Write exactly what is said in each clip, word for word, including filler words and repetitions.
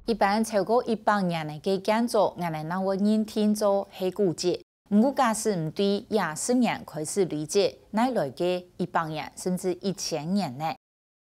一般超過一百年个建築，𠊎等正會認定做係古蹟。毋過假使毋對，也係人開始累積，哪來个一百年甚至一千年呢？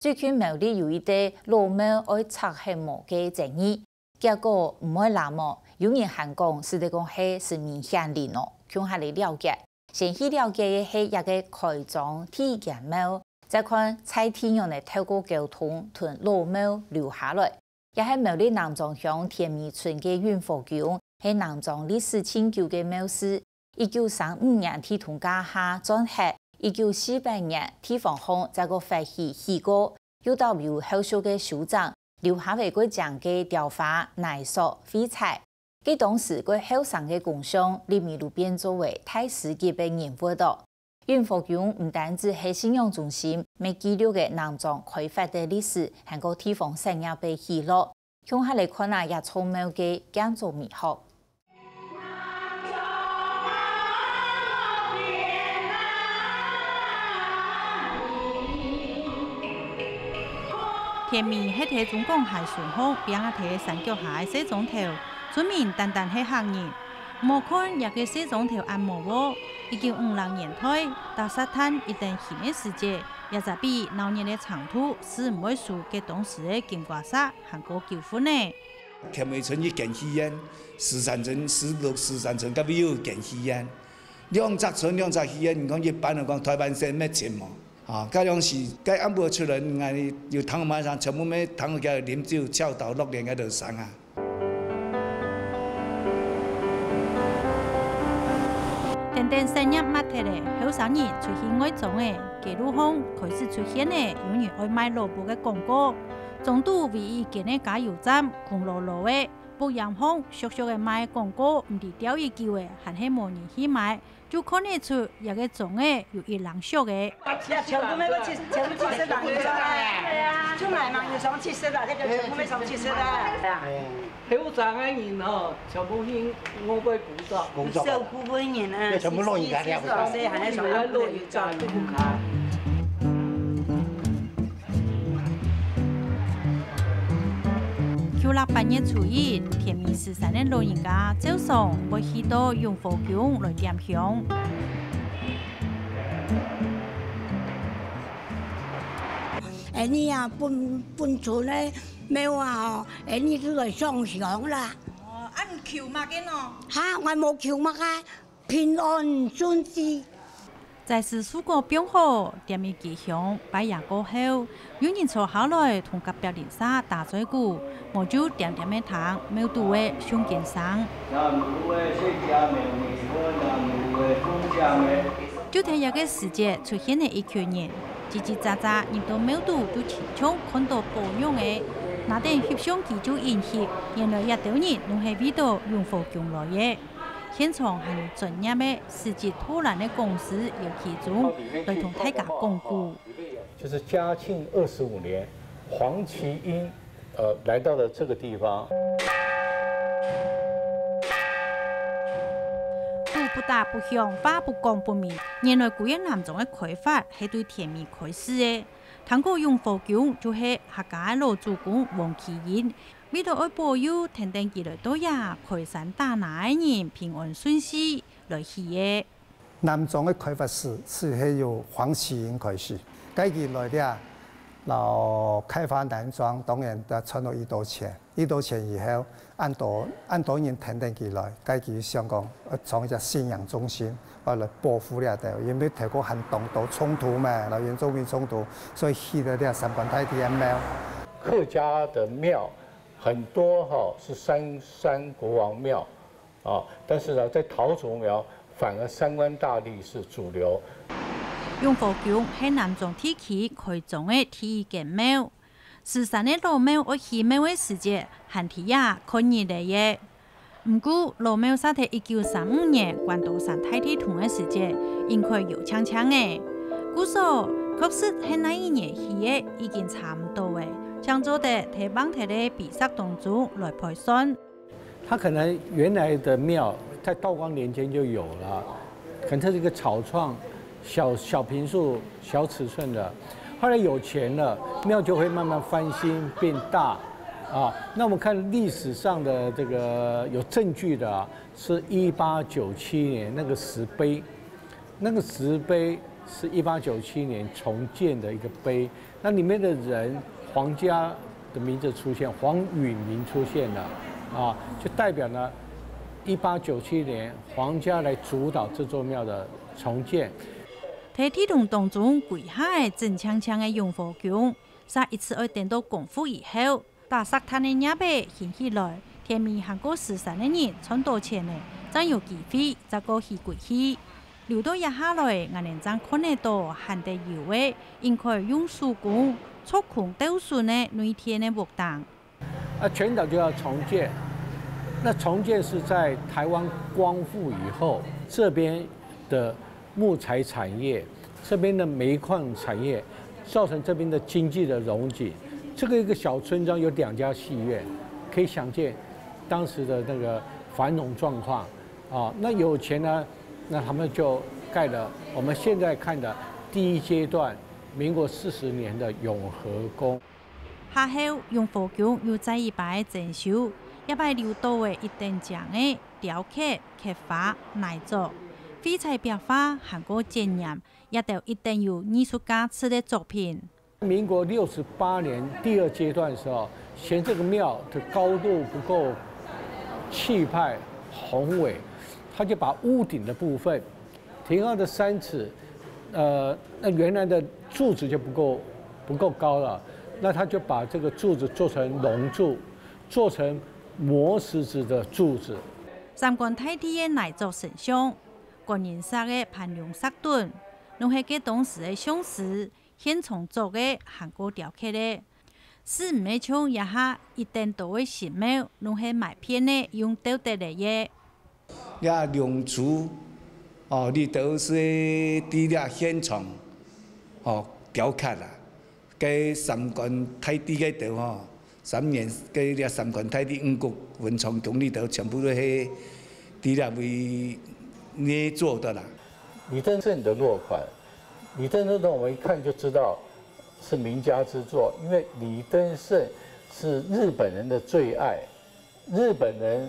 最近苗栗有一垤老廟愛拆忒無个爭議，結果毋會爛無，有人還講，使得講係神明顯靈哦，共下來了解。先去了解个係這个開漳第一間廟，再看在地仰仔透過溝通同老廟留下來。 也係苗栗南庄鄉田尾村个永福宮，係南庄歷史盡久个廟寺。一九三五年地動價下轉忒，一九四八年地方項再過發起起過，又到有後續个修整，留下來過靚个雕花、泥塑、廢材。該當時過後生个工匠，立尾路變做為大師級个人物哦。 永福宮毋單止係信仰中心，乜記錄个南庄開發个歷史，還過地方產業个起落。共下來看啊，這座廟个建築美學。田尾係在中港海脣項，邊仔在山腳下个細庄頭，村民單單係客人。 莫看這个細庄頭恁無喔，一九五六年代，搭沙灘一等興个時節，這隻比鬧熱个程度，係毋會輸該當時个金瓜石還過九份呢。田尾村一間戲院，石山村、石鹿、石山村該位有一間戲院，兩隻村兩隻戲院，你講一般來講，台灣省乜盡無？ 啊，該當時，該暗晡出來，𠊎有聽嘛聲，全部乜聽佢啉酒、跳島、樂園个人聲啊。等等產業吂忒咧，後生人出去外庄仔，街路項開始出現咧，有人愛賣蘿蔔个廣告。庄肚唯一間个加油站，空落落个，屋簷項熟熟个賣廣告，毋知吊已久咧，還係無人去買。 就看得出，這个庄仔有一零舍个。全部買个七，全部七十萬以上啊！就買嘛，有上七十啊，這个全部買上七十啊。後生个人吼，全部去外國工作。工作啊。受苦个人啊，這全部老人家了。四十歲還在上班，老人家都不看。 舊曆八月初一，田尾石山个老人家照常會去到永福宮來點香。恁呢啊，分，分村个廟啊，吼，恁呢就來上香啦。哦，啊，你求麼个呢？哈，𠊎無求麼个，平安順序。 齋時蔬果放好，點一支香，拜爺過後，有人坐下來同隔壁鄰舍打嘴鼓，無就恬恬仔聽廟肚个誦經聲。南無釋迦牟尼佛，南無本師釋迦。就在這个時節，出現了一群人，嘰嘰喳喳入到廟肚，就親像看到寶樣仔，拿等翕相機就緊翕，原來這兜人攏係為到永福宮來个。 現場還有專業个司機拖欄个講師有其中，來同大家講古。就是嘉慶二十五年，黃麒英，呃，來到了這個地方。鼓不打不響，話不講不明，原來歸個南庄个開發係對田尾開始个。聽講永福宮就係客家个老祖公黃麒英， 為著愛保佑跈等佢來到這開山打林个人平安順序來起个。南庄个開發史，就係由黃麒英開始。該佢來這，摎開發南庄，當然就賺到一多錢。一多錢以後，恁多，恁多人跈等佢來，該佢想講，愛創一隻信仰中心，愛來保護這兜，因為頭過還當多衝突嘛，摎原住民衝突，所以起了這三官大帝个廟。客家的廟 很多哈，是三，三國王廟，啊，但是呢，在桃竹苗反而三官大帝是主流。永福宮係南庄地區開漳个第一間廟。石山个老廟愛起廟个時節，還在這看日仔个。毋過，老廟煞在一九三五年關刀山大地動个時節，應該搖淨淨个。故所，確實係哪一年起个，已經查毋到了。 請做得在吂忒个碑石當中來盤算。它可能原來的廟在道光年間就有了，可能它是一個草創、小，小坪數、小尺寸的。後來有錢了，廟就會慢慢翻新變大，啊，那我们看历史上的这个有证据的啊，是一八九七年那个石碑，那个石碑是一八九七年重建的一个碑，那里面的人皇家的名字出现，皇宇名出现了，啊，就代表呢，一八九七年皇家来主导这座庙的重建。在地洞当中跪下个真青青个永和宮，煞一直愛等到光復以後，打石炭个業仔興起來，田尾還過駛山个人賺到錢呢，正有機會再過起過去。 留到這下來，𠊎等正看得到還得有个，應該用手工、做工鬥榫个內殿个屋頂。啊，全島就要重建。那重建是在台湾光复以后，这边的木材产业、这边的煤矿产业，造成这边的经济的荣景。这个一个小村庄有两家戏院，可以想见当时的那个繁荣状况。啊，那有钱呢，那他们就盖了我们现在看的第一阶段，民国四十年的永和宫。下後，永和宮又再一擺整修，這擺留到个一等靚个雕刻、刻花、泥作、廢材壁畫還過剪黏，這兜一等有藝術價值个作品。民国六十八年第二阶段的时候，嫌这个庙的高度不够气派宏伟，他就把屋顶的部分，挺高的三尺，呃，那原来的柱子就不够不够高了，那他就把这个柱子做成龙柱，做成磨石子的柱子。三官大帝个泥作神像，官人石个盤龍石墩，攏係該當時个相師 現場做个還過雕刻个。使毋係像這下一等多个神廟，攏係買片仔用鬥得來个。這龍珠，哦，這兜係在這現場，哦，雕刻啊。該三官大帝該兜吼，三年該這三官大帝五穀文昌宮這兜全部都係在這位捏做的啦。李登盛的落款，李登盛的我们一看就知道是名家之作，因为李登盛是日本人的最爱，日本人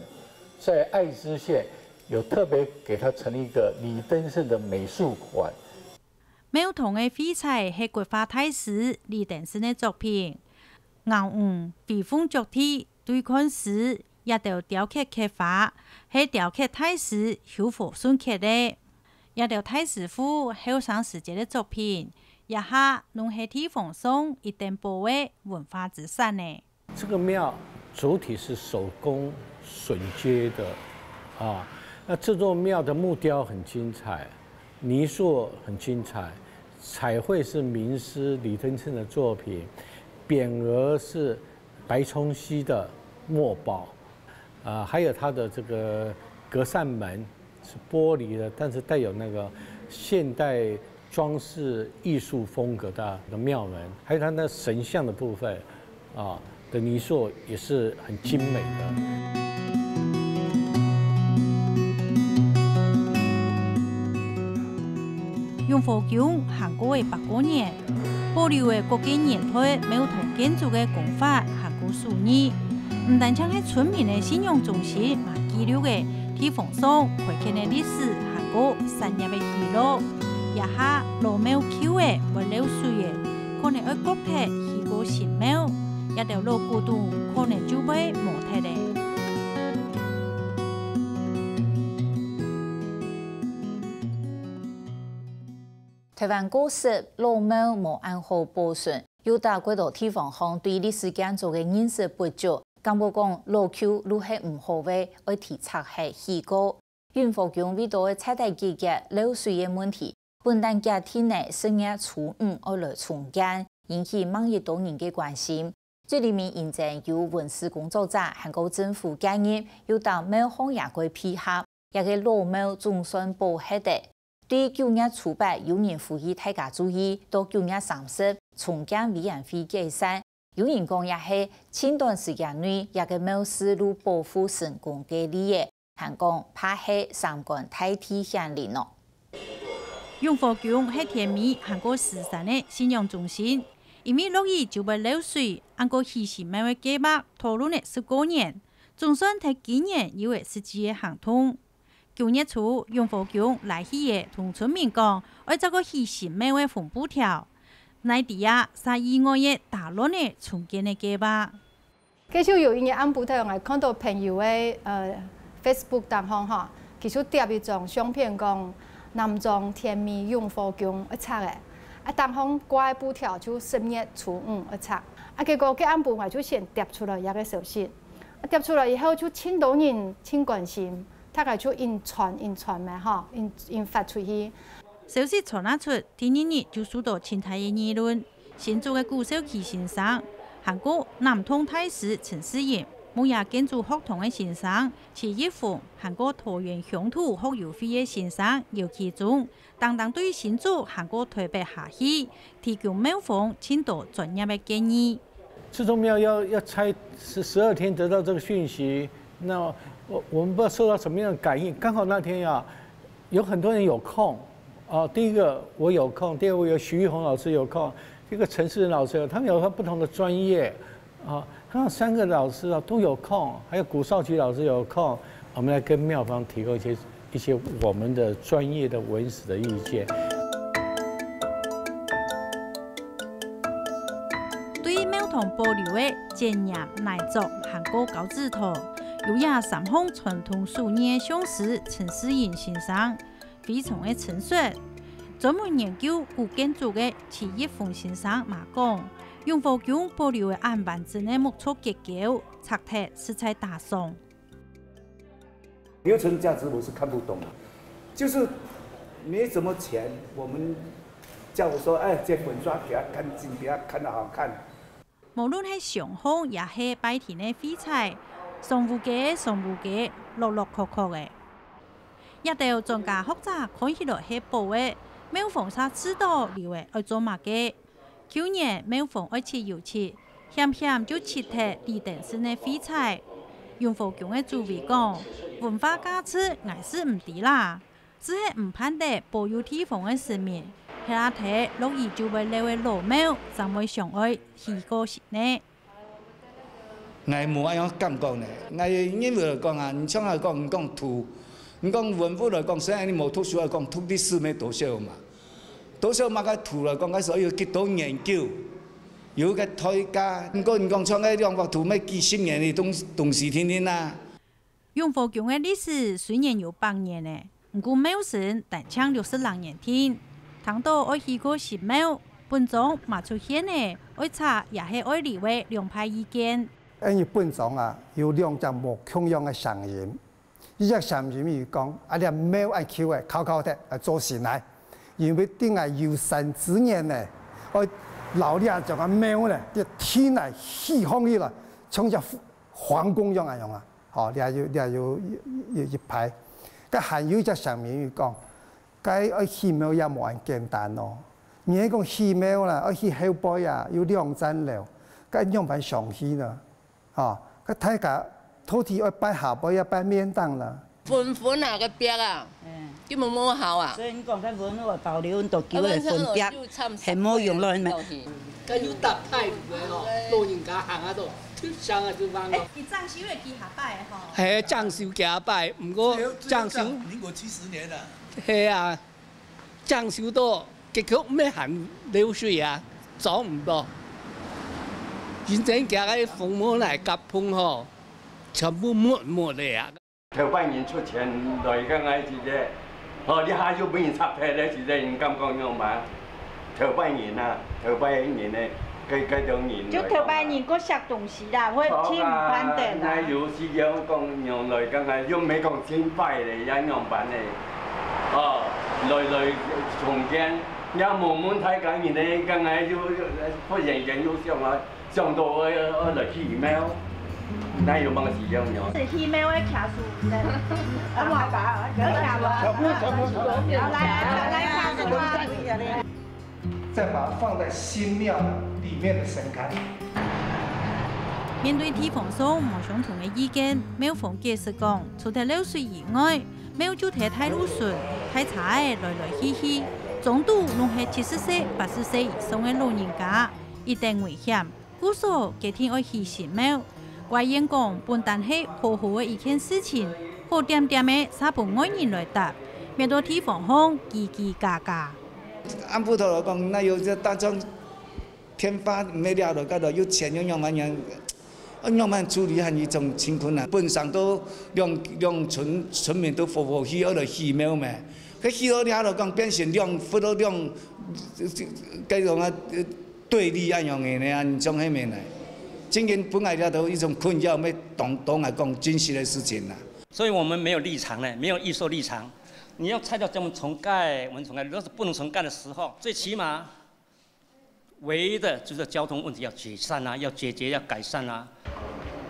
在爱知县有特别给他成立一个李登盛的美术馆。庙堂个廢材係國畫大師李登盛个作品，鰲魚、飛鳳腳踢、對看師，這兜雕刻刻花，係雕刻大師邱和順刻个。 這兜大師傅後生時節个作品，這下攏係地方上一等寶个文化資產呢。这个庙主体是手工榫接的啊，那这座庙的木雕很精彩，泥塑很精彩，彩绘是名师李登盛的作品，匾额是白崇禧的墨宝，啊，还有它的这个隔扇门 是玻璃的，但是带有那个现代装饰艺术风格的的庙门，还有它那神像的部分啊的泥塑也是很精美的。永和宮還過个百過年，保留个各个年代廟堂建築个工法還過手藝，毋單淨係村民个信仰中心，嘛記錄个 地方上開墾个歷史還過產業个起落。這下老廟舊个會漏水个，可能愛割忒起過新廟，這兜老古董可能就會無忒了。台灣古式老廟無恁好保存，又在較多地方項對歷史建築个認識不足， 敢會講老舊就係毋好个，愛提拆忒起過。永和宮為著愛徹底解決漏水个問題，本旦決定呢十月初五愛來重建，引起吂一多人个關心。最裡面因爭有文史工作者還過政府介入，又到廟方也過配合，這个老廟總算保忒了。 對九月初八有人呼籲大家注意，到九月三十重建委員會解散。有人講也係盡短時間內這个廟事就保護成功个利益，還講怕係三官大帝顯靈哦。永和宮係田尾還過獅山个信仰中心，因為落雨就會漏水，恁个起新廟个計畫討論了十過年，總算在今年有了實際个行動。九月初，永和宮來去个同村民講，愛再過起新廟个紅布條。哪知啊，煞意外个打亂了重建个計畫。 該就有一日暗晡頭，𠊎看到朋友个，呃，Facebook頂項吼，佢就貼一張相片，講南庄天美永和宮愛拆个，啊，頂項掛个布條就十月初五愛拆，啊，結果該暗晡𠊎就先貼出來這個消息，啊，貼出來以後就盡多人盡關心，大家就緊傳緊傳咩吼，緊緊發出去。 消息傳啊出，第二日就受到盡大个議論。新竹个古肇基先生，還過南通大師陳世仁、木屋建築學堂个先生徐一峰，還過桃園鄉土學友會个先生姚其忠，等等對新竹還過臺北下去，提供廟方盡多專業个建議。 自從廟要，要拆十，十二天得到這個訊息，那我，我們不知道受到什麼樣的感應。剛好那天啊，有很多人有空。哦，第一個我有空，第二個有徐玉紅老師有空，第一個陳世仁老師有，他們有他不同的專業。啊，他們三個老師啊都有空，還有古肇基老師有空。我們來跟廟方提供一些，一些我們的專業的文史的意見。 對廟堂保留个剪黏、泥作還過交趾陶，有這三項傳統手藝个匠師陳世仁先生非常个親切。專門研究古建築个徐一峰先生嘛講，永和宮保留个恁完整个木造結構，拆忒實在打爽。 留存價值我是看不懂的，就是沒什麼錢，我們叫我說，哎，這粉刷給它乾淨，給它看得好看。無論係商號也係拜天个會財，上烏雞个上烏雞，落落硞硞个。這兜專家學者看起來係寶个，廟方煞試著留个愛做麼个？ 舊年廟方愛葺又葺，險險就葺忒李登盛个會財。永和宮个主委講，文化價值𠊎斯毋知啦，只係毋盼得保有地方个市民，歇啊忒落雨就會漏个老廟，正會想愛起過新呢。 𠊎無恁樣感覺呢。𠊎認為來講啊，你像來講，你講讀，你講文物來講，雖然你無讀書來講，讀歷史乜多少嘛，多少嘛个讀來講，該時候有幾多研究，有个代價。毋過你講像該兩幅圖，乜幾十年个東東西定定啊。 永和宮个歷史雖然有百年了，毋過廟身單淨六十零年定，聽著愛起過新廟，本莊嘛出現了愛拆也係愛留个兩派意見。因為本莊啊，有兩隻無共樣个聲音，一隻聲音佢講，啊，這廟愛舊个，敲敲忒，愛做新來，因為定愛遊山之年呢，愛摎這種个廟呢，這天來起放起來，像隻皇宮樣恁樣啊。 吼，這有這有一一派。該還有一隻聲明佢講，該愛起廟也無恁簡單哦。你係講起廟啦，愛起後背啊，有兩層樓，該仰般上去呢？吼，該大家到底愛拜下背也拜面頂啦。 粉粉啊，个壁啊，根本無好啊。所以你講該文物保留，都叫个粉壁，係無用落去咩？該有搭太路个吼，老人家行啊都，忒傷啊就彎咯。佢裝修个幾下擺吼。係裝修幾下擺，毋過裝修，民國七十年了。係啊，裝修到結局乜還漏水啊，裝毋到。真正佢个紅毛泥甲棚吼，全部沒沒了啊。 頭擺人出錢來个𠊎時節，吼，這下又分人拆忒了時節，人感覺仰般？頭擺人啊，頭擺人呢，該該種人。就頭擺人過惜東西啦，會盡毋盼得啦。那有時節講用來講啊，又毋係講盡壞咧，也仰般咧？哦，來來重建，也無問題，講人呢，講啊又又忽然間又想啊， 想到愛愛來起廟，哪有麼个時間呢？係起廟个徛數，啊，我把，有徛無？好，來來來，徛數啊！再把它放在新廟裡面的神龕。面對地方上無相同个意見，廟方解釋講，除忒漏水以外，廟就在大路脣，大車仔來來去去，中途攏係七十歲、八十歲以上个老人家，一等危險。故所決定愛起新廟。怪員講，本旦係好好个一件事情，好恬恬个煞分外人來搭，搣到地方項嘰嘰嘎嘎。暗晡頭來講，那有這大眾天發，毋係了了，該度有錢又仰般樣，仰般處理還一種情況啊。本身都兩兩村村民都和和氣，愛來起廟咩，佢起到了來講，變成兩，分到兩，該種啊，對立恁樣个呢，恁種係咩呢？真經分𠊎這都一種困擾，要當當來講真實个事情啦。所以我們沒有立場呢，沒有預設立場。你要拆掉我們重蓋，我們重蓋，若是不能重蓋的時候，最起碼唯一的就是交通問題要解散啊，要解決，要改善啊。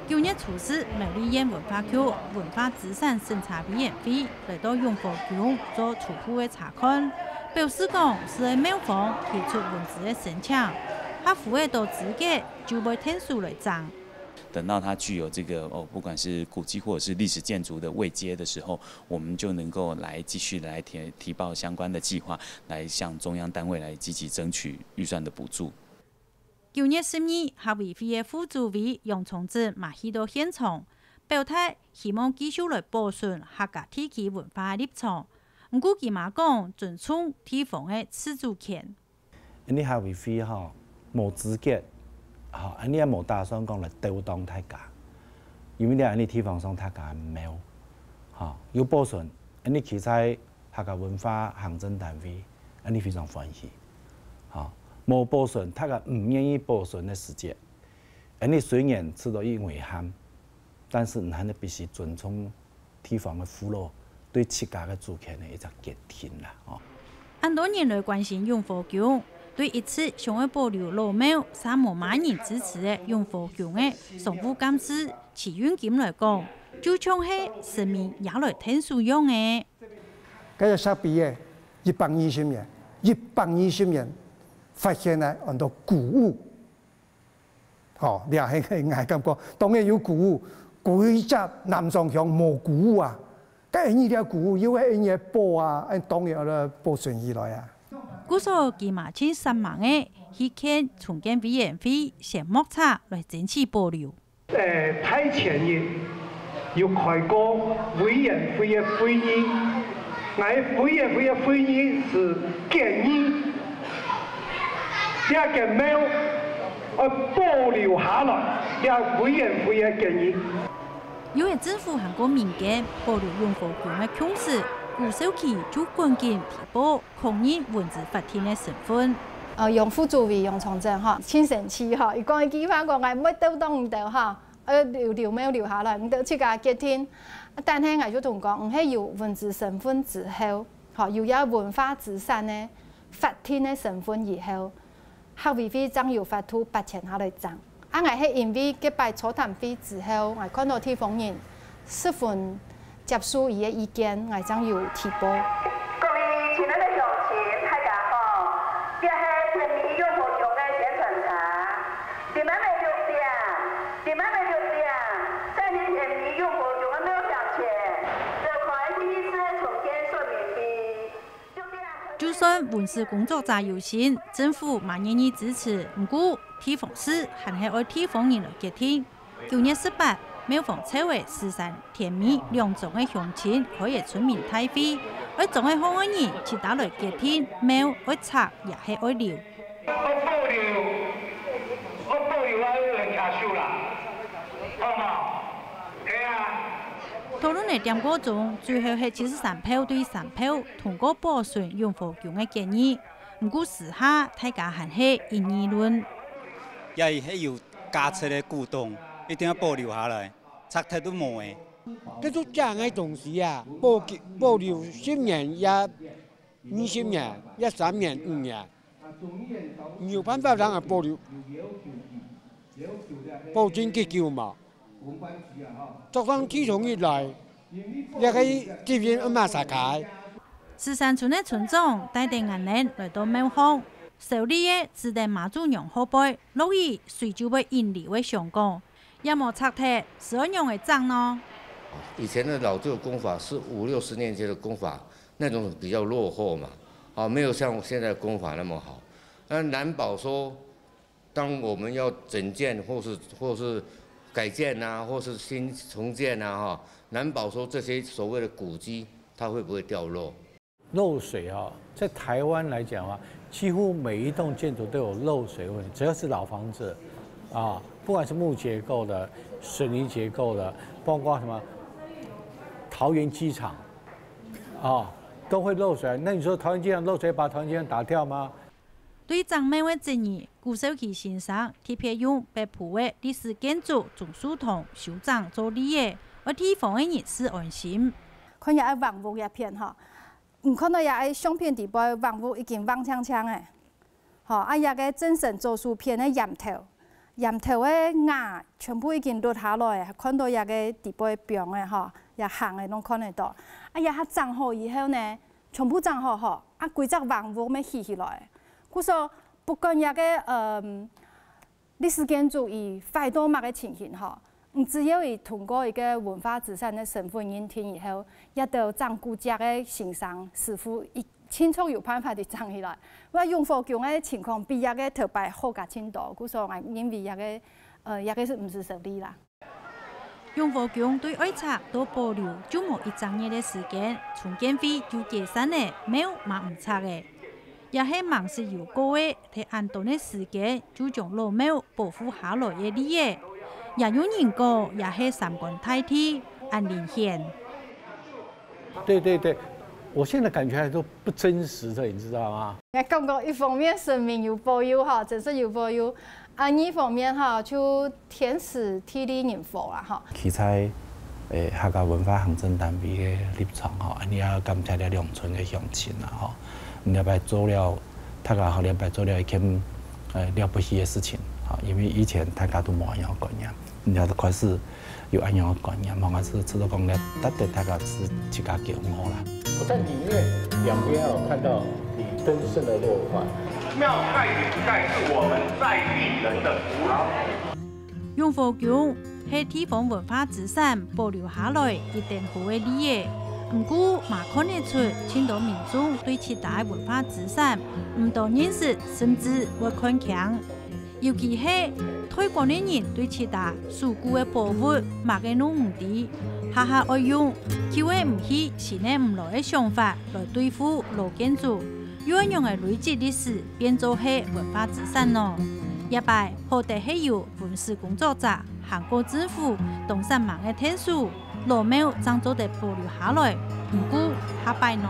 九月初四，苗栗縣文化局文化資產審查委員會來到永和宮做初步个查看，表示講係廟方提出文資个申請，合符个到資格就會𢯭手來整。等到它具有這個哦，不管是古蹟或者是歷史建築的位階的時候，我們就能夠來繼續來提提報相關的計劃，來向中央單位來積極爭取預算的補助。九月十二，客委會个副主委楊崇智嘛去到現場，表態希望繼續來保存客家地區文化个立場。毋過佢嘛講尊重地方个自主權。因為客委會吼無資格，吼，因為也無打算講來鬥當大家，因為這因為地方上大家廟，吼，有保存，因為其在 客家文化行政單位，恁呢非常歡喜。吼，無保存，大家毋願意保存个時節，恁呢雖然受到一遺憾，但是你還係必須尊重地方个父老對自家个主權个一隻決定啦，吼。恁多人來關心永和宮，對一直想愛保留老廟，煞無麼人支持个永和宮个常務監事徐運金來講，就像係神明也來𢯭手樣个。 該隻石碑仔一百二十年，一百二十年發現个安到古物。吼，這係𠊎感覺當然有古物，古物隻南庄鄉無古物啊，該𠊎這古物又係𠊎个寶啊，𠊎當然愛保存起來啊。故所佢嘛盡煞猛个去見重建委員會先莫測來爭取保留。 呃，大前日有開過委員會个會議，𠊎委員會个會議係建議這間廟愛保留下來，這委員會个建議。又係政府還過民間保留永和宮个共識，古少奇就趕緊提報 確認文資法定个身份。呃，楊副主委楊長正吼，盡生趣吼，佢講一句話講，𠊎毋會鬥擋你兜吼，呃，留留廟留下來，你兜自家決定。但係𠊎就同講，毋係有文資身份之後，吼，有這文化資產个法定个身份以後，客委會正有法度八千下來整。 啊𠊎係因為該擺座談會之後，𠊎看到地方人十分接受佢个意見，𠊎正有提報。各位親愛个鄉親，大家好，這係天美永和宮个宣傳車，今暗晡六點，今暗晡六點，在你天美永和宮个廟埕前，召開第一次重建說明會。 就算文資工作者有心，政府嘛願意支持，毋過地方事還係愛地方人來決定。九月十八，廟方籌劃慈山、天美兩莊个鄉親開个村民大會，愛莊个好愛人齊打來決定廟愛拆也係愛留。 愛保留，愛保留啊，愛來徛守啦，好無？係啊。討論个點過中，最後係七十三票對三票通過保存永和宮个建議。毋過私下大家還係一議論。也係有價值个古董，一定要保留下來，拆忒都無个。這種靚个東西啊，保保留十年也 二十年、一三年、五年，你有辦法讓佢保留，保證幾久嘛？就算地動一來，這個責任愛麼儕開？慈山村个村長帶等𠊎等來到廟項，燒禮个只等媽祖娘後背，落雨水就會引流个香港，也無拆忒，係愛仰仔整呢？以前的老舊工法是五六十年前的工法， 那種比較落後嘛，啊，沒有像現在工法那麼好。那難保說，当我们要整建或是或是改建啊，或是新重建啊，哈，难保说这些所谓的古迹它会不会掉落？漏水啊，在台湾来讲啊，几乎每一栋建筑都有漏水问题，只要是老房子啊，不管是木结构的、水泥结构的，包括什么桃园机场啊，都会漏水。那你说桃园机场漏水，把桃园机场打掉吗？对正庙个质疑，古寿奇先生特别用北埔个历史建筑樟树堂修整做例仔，愛地方个人士安心。看這个橫屋一片吼，你看到這个相片底背橫屋已經橫青青个，吼，啊這个正身左手片个簷頭，簷頭个瓦全部已經落下來，看到這个底背放个吼，這行个攏看得到。啊這下整好以後呢，全部整好吼，啊規隻橫屋乜起起來。故所不管這个嗯。 歷史建築佢壞到麼个情形吼，你只要佢通過一个文化資產个身份認定以後，這兜整古蹟个先生師傅一定著有辦法去整起來。𠊎永和宮个情況比這个頭擺好加盡多，故所𠊎認為這个呃這个係毋使受理啦。 永和宮對愛拆到保留就無一隻月个時間，重建費就解散了，廟嘛毋拆了。也係吂識有過个，在恁短个時間就將老廟保護下來个例仔。也有人講，也係三官大帝恁靈顯。對對對，我現在感覺還都不真實的，你知道嗎？感覺一方面神明有保佑哈，真實有保佑， 啊，二方面哈，就天時地利人和啦哈。企在誒客家文化行政單位个立場吼，恁樣也感謝這兩村个鄉親啦吼。這擺做了，大家吼這擺做了一件呃了不起个事情，吼，因為以前大家都無恁樣个觀念，這下開始 有恁樣个觀念，望下是知道講咧，值得大家是自家驕傲啦。不但裡面兩邊哦看到你登盛的落款，廟在人在是我们在地人的福劳。永和宮係地方文化資產保留下來一等好个例仔，毋過嘛看得出，盡多民眾對其他文化資產毋多認識，甚至會看輕。 尤其係代官个人對其他守古个寶物麼个攏毋知，下下愛用舊个毋去、新个毋來个想法來對付老建築，又愛仰仔累積歷史變做係文化資產呢？這擺好得係有文史工作者還過政府當煞猛个𢯭手，老廟正做得保留下來，毋過下擺呢？